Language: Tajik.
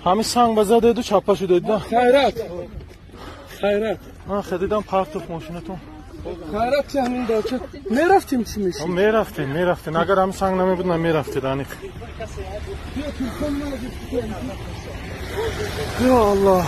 Ҳамин санг ба задеду чаппа шудед да? Хайрат. Хайрат. Ман хедидам, партоф мошинатон. Хайрат ки ҳамин дача мерафтем, чӣ мешид? Мерафтем, мерафтем. Агар ҳамин санг намебуд, намерафтед аниқ. Ё Аллоҳ.